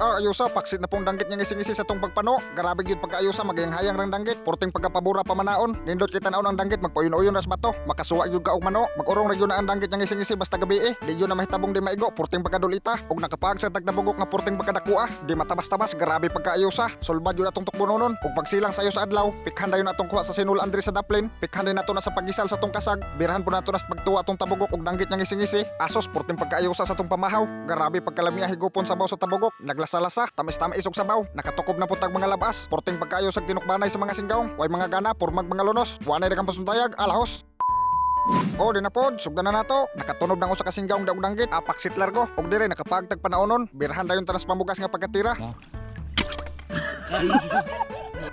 Ah, ayusa, paksit na pong danggit nga ngising-ngisi sa tong pagpano. Grabe gyud pagkaayusa, magayang-hayang rang danggit. Porting pagkapabura pa manaon. Nindot kita naon ang danggit, magpauyon-uyon ras bato. Makasuwa gyud ka og mano. Mag-urong ra gyud na ang danggit nga ngising-ngisi basta gabi eh. Di gyud na mahitabong di maigo, porting pagkadulita. Og nakapag sa tagtabugok nga porting pagkadakua. Di matabas-tabas, grabe pagkaayusa. Sulbad gyud atong tukbononon. Ug pagsilang sayo sa adlaw, pikhan dayon atong kuha sa sinul Andre sa daplin. Pikhan din nato na sa pagisal sa tong kasag. Birahan po nato na sa pagtuwa atong tabugok og danggit nga ngising-ngisi. Asos, porting pagkaayusa sa tong pamahaw. Grabe pagkalamia higupon sabaw sa tabugok. Naglasa-lasa, tamis-tamis og sabaw. Nakatukob na putag mga labas. Porting pagkaayo sa tinukbanay sa mga singgawng. Way mga gana, purmag mga lunos. Wanay dagang pasuntayag, alahos. O, di na pod, sugdan na nato. Nakatunob ng usa ka singgawng daog danggit, apak sitlar ko. Og dire nakapagtag panaonon, birhan dayon tanas pamugas nga pagkatira.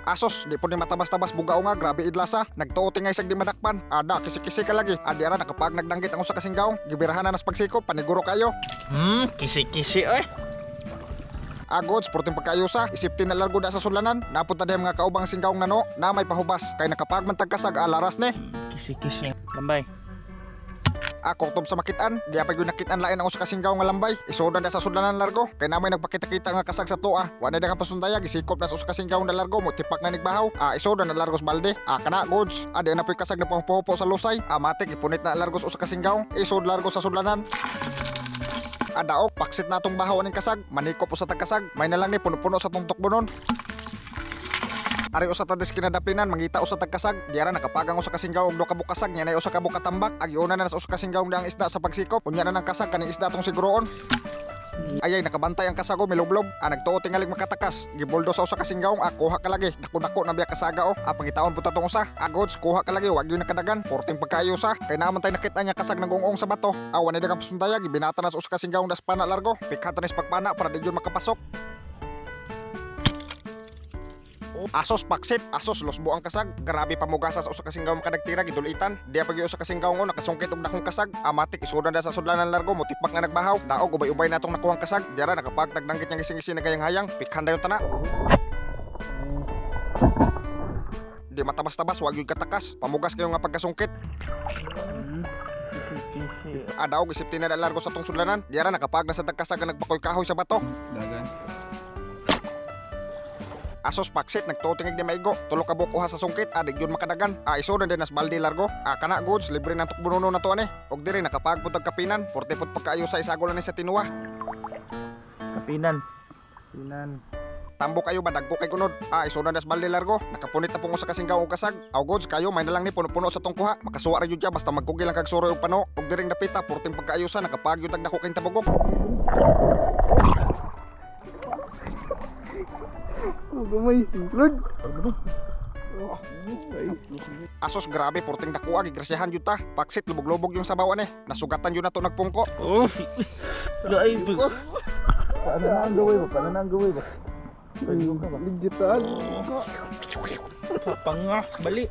Asos, di po ni matabas-tabas bugao nga, grabe idlasa. Nagtuo tingay sag di madakpan. Ada, kisi-kisi ka lagi. Adi ara nakapag nagdanggit ang usa ka singgawng. Gibirahan na nas pagsikop, paniguro kayo. Kisi-kisi oy. Agod, sporting pagkaayusa, isiptin na largo da sa sulanan. Napunta diha mga kaubang singgawng nano, na may pahubas. Kay nakapagman tagkasag alaras ni. Kisi-kisi. Lambay. Ako tob sa makitaan, di pa gyud nakitaan lain ang usa ka singgaw nga lambay. Isudan da sa sudlanan largo. Kay namay nagpakita-kita nga kasag sa tuwa. Wa na daghang pasundaya, gisikop na sa usa ka singgaw na largo mo tipak na nigbahaw. Ah, isudan na largo sa balde. Ah, kana goods. Ah, di na po'y kasag na pahupo sa lusay. Ah, matik ipunit na largo sa usa ka singgaw. Isud largo sa sudlanan. Adaok, paksit na atong bahaw aning kasag. Manikop usa tag kasag. May na lang ni puno-puno sa tong tukbonon. Ari usa ta des kinadaplinan mangita usa tag kasag. Diara nakapagang usa ka singgaw og duha ka bukasag nya nay usa ka bukatambak. Agiuna na sa usa ka singgaw ang isda sa pagsikop. Unya na nang kasag kaning isda tong siguroon. Ayay nakabantay ang kasago milublob. Ah, nagtuo tingalig makatakas. Giboldo sa usa ka singgaw, ah, kuha ka lagi. Dako-dako na biya kasaga oh. Ah, pangitaon pud ta tong usa. Ah, goods, kuha ka lagi, wag gyud nakadagan. Porting pagkaayo sa. Kay naman tay nakita niya kasag nagungong sa bato. Ah, wala dagang pasundaya gibinata na sa usa ka singgaw das pana largo. Pikhatan ni sa pagpana para di gyud makapasok. Asos paksit, asos losbo ang kasag. Grabe pamugasa sa usa ka singgaw makadagtira gidulitan. Diya pag usa ka singgaw ngo nakasungkit og dakong kasag. Amatik isudan da sa sudlanan largo motipak na nagbahaw. Daog ubay-ubay natong nakuhang kasag. Diara nakapagtagdanggit niyang gising-gising na gayang hayang. Pikhan dayon tana. Di matabas-tabas, wag gyud katakas. Pamugas kayo nga pagkasungkit. Kisi-kisi. Adaog isip na largo sa tong sudlanan. Diara nakapag na sa tagkasag nga nagpakoy kahoy sa bato. Dagan. Asos paksit nagtuo tingig ni maigo. Tulo ka buok uha sa sungkit, adig yun makadagan. Ah, iso na din nas balde largo. Ah, kana goods libre na tukbunono na to ani. Og diri nakapagpud og kapinan, porte pud pagkaayo sa isagol na ni sa tinuwa. Kapinan. Kapinan. Tambo kayo ba dagko kay gunod. Ah, iso na nas balde largo. Nakapunit na pong usa ka singgaw og kasag. Aw goods kayo may na lang ni puno-puno sa tong kuha. Makasuwa ra gyud ka basta magkugil lang kag suroy og pano. Og diring dapita porting pagkaayo sa nakapagyud og dako kay tabugok. Gamay, singlod. Asos grabe porting dako gigrasyahan jud ta. Paksit lubog-lubog yung sabaw ani. Nasugatan jud na to nagpungko. Oh. Laay ba? Paano na ang gawin ba? Paano na ang gawin ba? Ligitan. Panga, bali.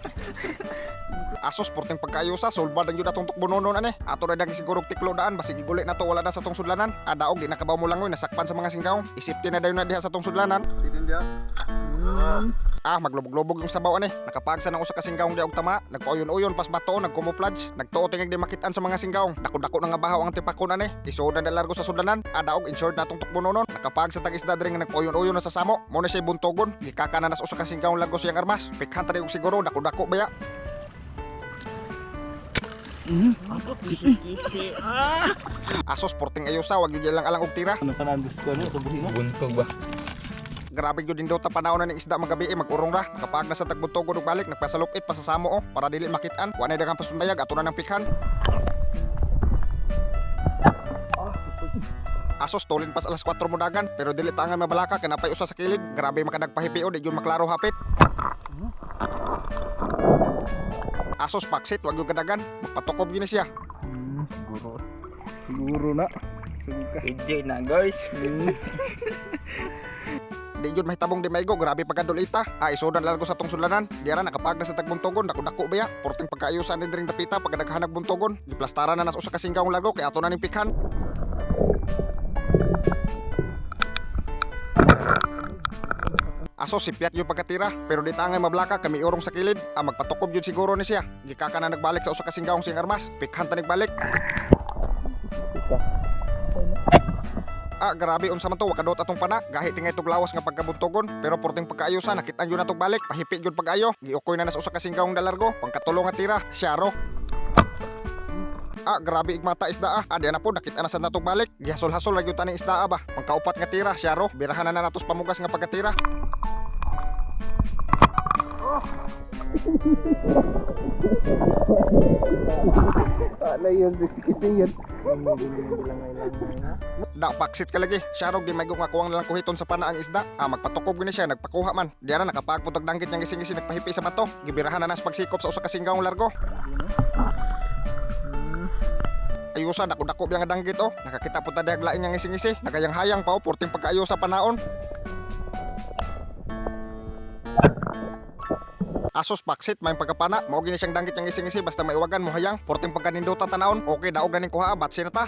Asos porting pagkaayusa sulbad ang yun atong tukbononon ane. Ato na dang siguro tiklo daan basig iguli na to wala na sa tong sudlanan. Adaog di nakabaw mo langoy nasakpan sa mga singgaw. Isip na dayon na diha sa tong sudlanan. Ah, maglubog-lubog yung sabaw ane. Nakapagsa ng usa ka singgawng di og tama, nagpauyon-uyon pas bato, nagkumupladge, nagtuo tingig di makitaan sa mga singgawng. Dako-dako na nga bahaw ang tipakon ane. Isuod na largo sa sudlanan. Adaog insured na atong tukbononon. Nakapagsa tag isda diri nga nagpauyon-uyon na sa samo. Mo na siya buntogon. Gikaka na nas usa ka singgawng largo siyang armas. Pikhan ta og siguro dako-dako baya. Kisi-kisi. Ah! Asos porting ayusa wag gyud lang alang og tira. Ano pa na ang gusto ano? Ito buhi mo? Buntog ba? Grabe gyud dindota panahon na ni isda magabi eh, mag-urong ra. Nakapag na sa tagbuntogod og balik nagpasalupit pa sa samo oh, para dili makitaan. Wa na daghang pasundayag ato na ng pikhan. Asos tulin pas alas 4 mudagan pero dili ta nga mabalaka kay napay usa sa kilid. Grabe makadagpahipi di gyud maklaro hapit. Asos paksit wag gyud kadagan, magpatukob gyud ni siya. Siguro. Siguro na. Siguro ka. PJ na guys. Di jud mahitabong di maigo, grabe pagkadulita. Ah, isudan largo sa tong sudlanan. Diara nakapag na sa tagbuntogon, dako-dako baya. Porting pagkaayusan din dring dapita pagkadaghanag buntogon. Giplastara na nas usa ka singgaw largo kay ato na ning pikhan. Aso sipyat yung pagkatira, pero di tangay mablaka kami urong sa kilid. Ah, magpatukob yun siguro ni siya. Gikaka na nagbalik sa usa ka singgawng siyang armas. Pikhan ta nagbalik. Ah, grabe unsa man to, wakadot atong pana. Gahi tingay tug lawas nga pagkabuntogon, pero porting pagkaayusa nakit-an gyud natog balik. Pahipi gyud pag-ayo. Giukoy na nas usa ka singgawng dalargo. Pangkatulo nga tira, syaro. Ah, grabe igmata isda ah. Ah, di na po, nakita na sa natog balik. Gihasol-hasol ra gyud taning isda ah ba. Pangkaupat nga tira, syaro. Birahan na natos pamugas nga pagkatira. Wala yun, kasi yun. Da paksit ka lagi. Syaro di maigo nga kuwang nalang kuhiton sa pana ang isda. Ah, magpatukob gini siya, nagpakuha man. Di na nakapagputag danggit niyang gising-gising nagpahipi sa bato. Gibirahan na nas pagsikop sa usa ka singgawng largo. Ayusa dako-dako biya nga danggit oh. Nakakita po ta diag lain nga ngising-ngisi. Nagayang-hayang pa oh, porting pagkaayusa panaon. Asos paksit may pagkapana, mao gini siyang danggit nga ngising-ngisi basta maiwagan mo hayang, porting pagkanindota tanawon. Okay, daog na ning kuha, batsi na ta.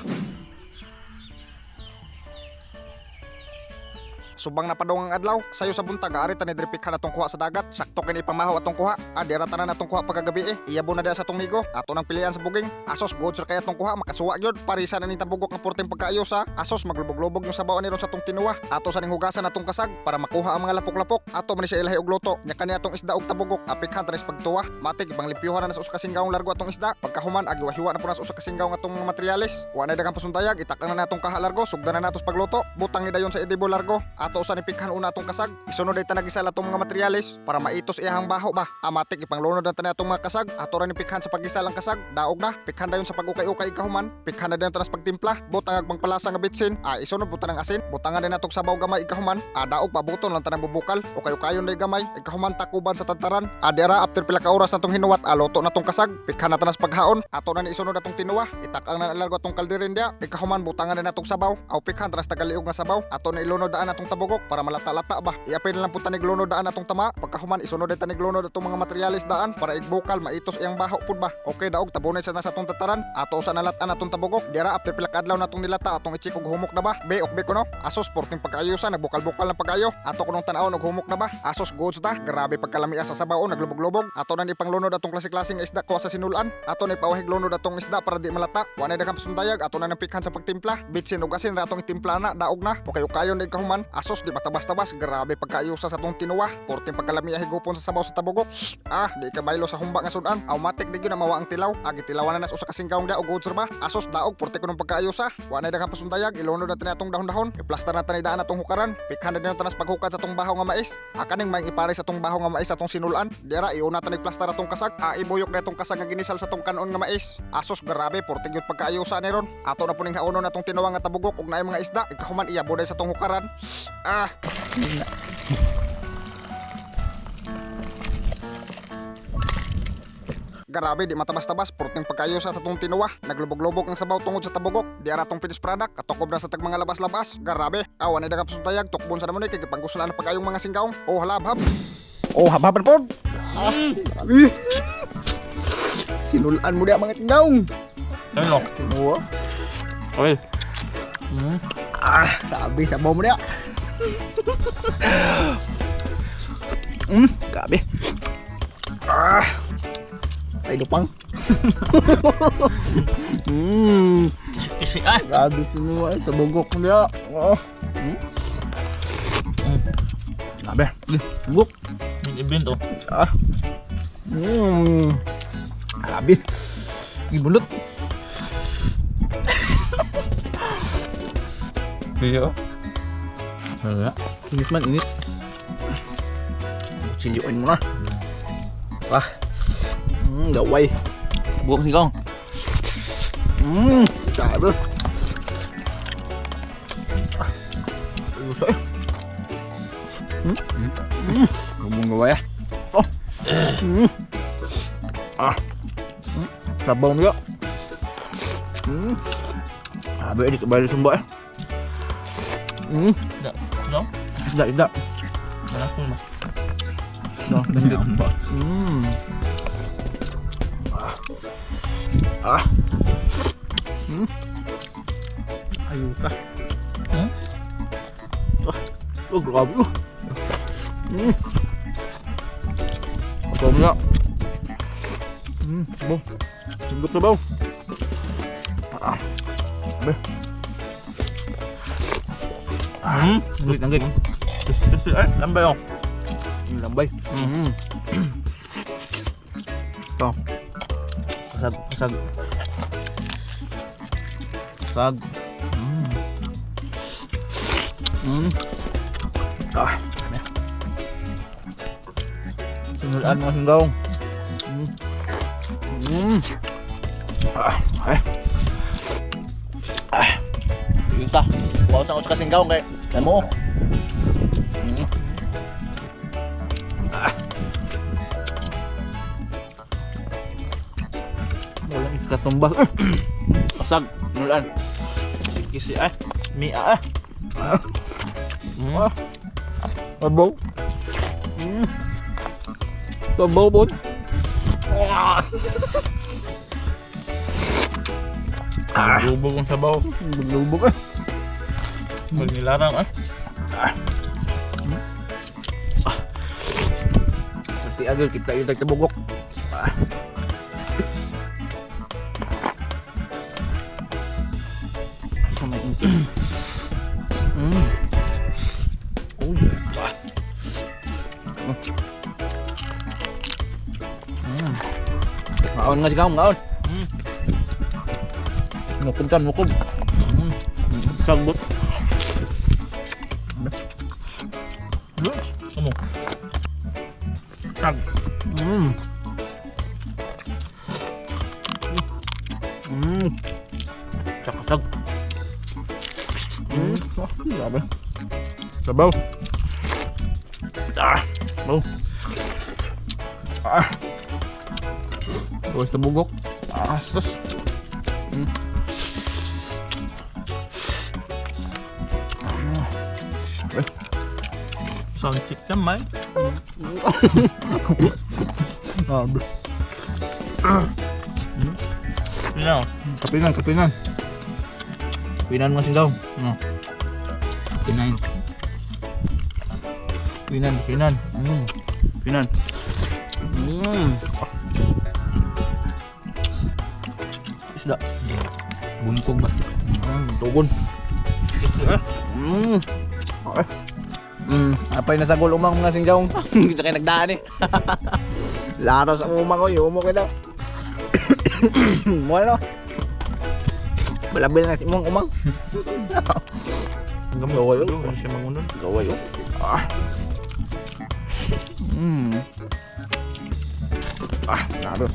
Subang na padong ang adlaw, sayo sa buntag ari ta ni dripikhan atong kuha sa dagat. Sakto kini pamahaw atong kuha. Ah, di ra tanan atong kuha pagkagabi eh. Iyabo na diha sa atong migo. Ato nang pilian sa buging. Asos good sir kay atong kuha makasuwa gyud. Parisa na ning tabugok nga porting pagkaayo sa. Asos maglubog-lubog yung sabaw ni ron sa atong tinuwa. Ato sa ning hugasan atong kasag para makuha ang mga lapok-lapok. Ato man ni siya ilahi og luto. Nya kani atong isda og tabugok. Apikhan ta ni sa pagtuwa. Matik ipanglimpyuhan na sa usa ka singgawng largo atong isda. Pagkahuman agiwahiwa na po na sa usa ka singgaw atong mga materyales. Wa na daghang pasundayag, itakang na natong kaha largo, sugdan na natos pagluto. Butang ni dayon sa edibo largo. Ato usa ni pikhan una atong kasag. Isunod ay tanagisal atong mga materyales para maitos iyahang baho ba. Amatik ipanglunod na tani atong mga kasag. Ato ra ni pikhan sa pagisal ang kasag. Daog na. Pikhan dayon sa pagukay-ukay kahuman. Pikhan na dayon tanas pagtimpla. Butang ag pangpalasa nga bitsin. Ah, isunod butan ang asin. Butangan din natong sabaw gamay ikahuman. Ah, daog pabuton lang tanang bubukal. Ukay-ukayon day gamay. Ikahuman takuban sa tadtaran. Ah, dira after pila ka oras natong hinuwat. Ah, luto na tong kasag. Pikhan na tanas paghaon. Ato na ni isunod atong tinuwa. Itakang na largo atong kalderin dia. Ikahuman butangan na natong sabaw. Aw pikhan tanas tagaliog nga sabaw. Ato na ilunod daan atong tabugok para malata-lata ba. Iapil na lang po tanig lunod daan atong tama. Pagkahuman isunod ay tanig lunod atong mga materyales daan para igbukal maitos iyang baho pud ba. Okay daog tabunay sa nasa atong tataran. Ato sa nalatan atong tabugok. Dira after pila ka adlaw natong nilata atong i-check og humok na ba. Be ok be kuno. Asos porting pagkaayusan nagbukal-bukal na pag-ayo. Ato kunong tan-awon og humok na ba. Asos goods ta. Grabe pagkalamia sa sabaw naglubog-lubog. Ato na ni panglunod atong klase-klaseng isda kuha sa sinulan. Ato na ipawahig lunod atong isda para di malata. Wa na daghang pasundayag ato na nang pikhan sa pagtimpla. Bitsin og asin ra atong itimpla na daog na. Okay ukayon na ikahuman. Asos di matabas-tabas. Grabe pagkaayusa sa atong tinuwa. Porting pagkalamia higupon sa sabaw sa tabugok. Ah, di ka baylo sa humba nga sudan. Automatic di gyud na mawa ang tilaw. Agi tilawan na nas usa ka singgawng da og goods ra ba. Asos daog porte kunong pagkaayusa. Wa na daghang pasundayag ilunod na tani atong dahon-dahon. Iplastar na tani daan atong hukaran. Pikhan na dinyo tanas paghukad sa atong bahaw nga mais. Akaning may ipare sa atong bahaw nga mais atong sinulan. Dira iuna tani plastar atong kasag. Ah, ibuyok na atong kasag nga ginisal sa atong kanon nga mais. Asos grabe porte gyud pagkaayusa ni ron. Ato na puning haonon atong tinuwa nga tabugok ug naay mga isda. Ikahuman iya buday sa atong hukaran. Ah, grabe di matabas-tabas porting pagkaayusa sa atong tinuwa. Naglubog-lubog ang sabaw tungod sa tabugok. Di ara atong finished product katukob na sa tag mga labas-labas. Grabe. Awa na daghang pasundayag tukbon sa namon kay gipanggusto na pagayong mga singgawng. Oh halabhab. Oh habhaban pod. Ah, Sinulan mo di ang mga tingaw. Ano? Tinuwa. Oy. Ah, grabe sabaw mo diya. Grabe. Ah. Ay lupang. Kasi ah. Grabe tinuwa eh, tabugok mo diya. Oo. Grabe. Bugok. Yung event oh. Ah. Grabe. Gibulot. Iyo. Wala. Init man, init. Kutsilyoin mo na. Ah. Gaway. Buong sigong. Grabe. Ah. Gusto eh. Buong gaway ah. Oh. Ah. Sabaw niya. Grabe, di ka sumba eh. Da. No? Isda, isda. Wala ko ba? No, Nandit. Ah. Ah. Ayuka. Hmm? Ah. Oh, grabe. Oh. Ito mo na. Bo. Sindot na ba? Ah. Grabe. Ang git. Kasi ay, lambay oh. Ang lambay. Ito. Kasag, kasag. Kasag. Ah. Ano? Sinulaan mga singgaw. Ah, okay. Ah. Yun ta. Kuha ko sa kasinggaw kay. Alam mo. Ah. Walang ikatumbas. Kasag, nulaan. Kisi ay, mia ah. Ah. Abaw. Sabaw po. Ah. Lubog ang sabaw. Lubog ah. Pag nilarang ah. Pati agad kita yung tagtabugok. Ah. Sa may inti. Oh yeah. Ah. Ngaon nga sigaw, ngaon. Mukob tan, mukob. Sagbot. Ano? Tag. Tsaka tag. Oh, grabe. Sabaw. Ah, baw. Ah. Gawas na bugok. Ah, sus. Sound check naman. Grabe. Yun. Kapinan, kapinan. Kapinan mga singgaw. Kapinan. Kapinan, kapinan. Kapinan. Isda. Buntog ba? Tugon. Kisi ah. Okay. Apay na sagol umang mga singgaw. Kita kayo nagdaan eh. Laras ang umang ko, yumo kita. Mo ano? Balabil na si imong umang. Gamot. Gaway, oh. Ano siya mangunon? Gaway oh. Ah. Ah, grabe.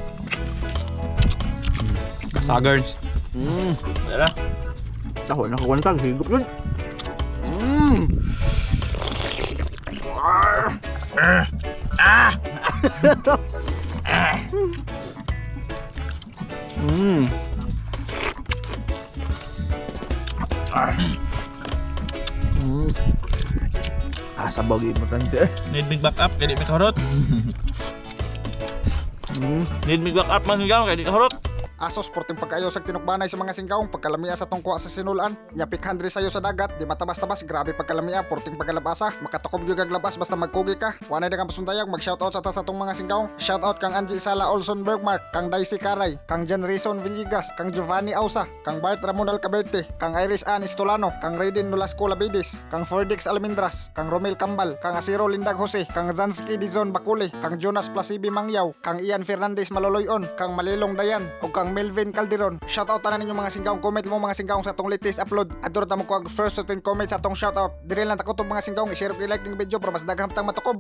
Sagards. Wala. Ako nakakwantag, higop yun. Ah. Ah. Ah. Ah, sabaw gyud importante eh. Need mig back up kay di mi kahurot. Need mig back up man singgaw kay di kahurot. Asos porting pagkayo sa tinukbanay sa mga singgawng pagkalamia sa tungko sa sinulan. Nyapik handri sayo sa dagat, di matabas-tabas, grabe pagkalamia, porting pagkalabasa, makatakob gyud kag labas basta magkugi ka. Wanay na kang pasundayag, mag-shoutout sa ta sa tong mga singgawng. Shoutout kang Angie Sala Olson Bergmark, kang Daisy Karay, kang John Rison Villegas, kang Giovanni Ausa, kang Bart Ramon Alcaberte, kang Iris Ann Estolano, kang Raiden Nolasco Labidis, kang Ferdix Almendras, kang Romel Cambal, kang Asiro Lindag Jose, kang Zansky Dizon Bakuli, kang Jonas Plasibi Mangyaw, kang Ian Fernandez Maloloyon, kang Malilong Dayan, ug kang Melvin Calderon. Shoutout tanan ninyo mga singgawng, comment mo mga singgawng sa atong latest upload. Adto ra ta mo kuha og first 15 comment sa atong shoutout. Dire lang takutob mga singgawng, i-share ug i-like ning video para mas daghang tang matukob.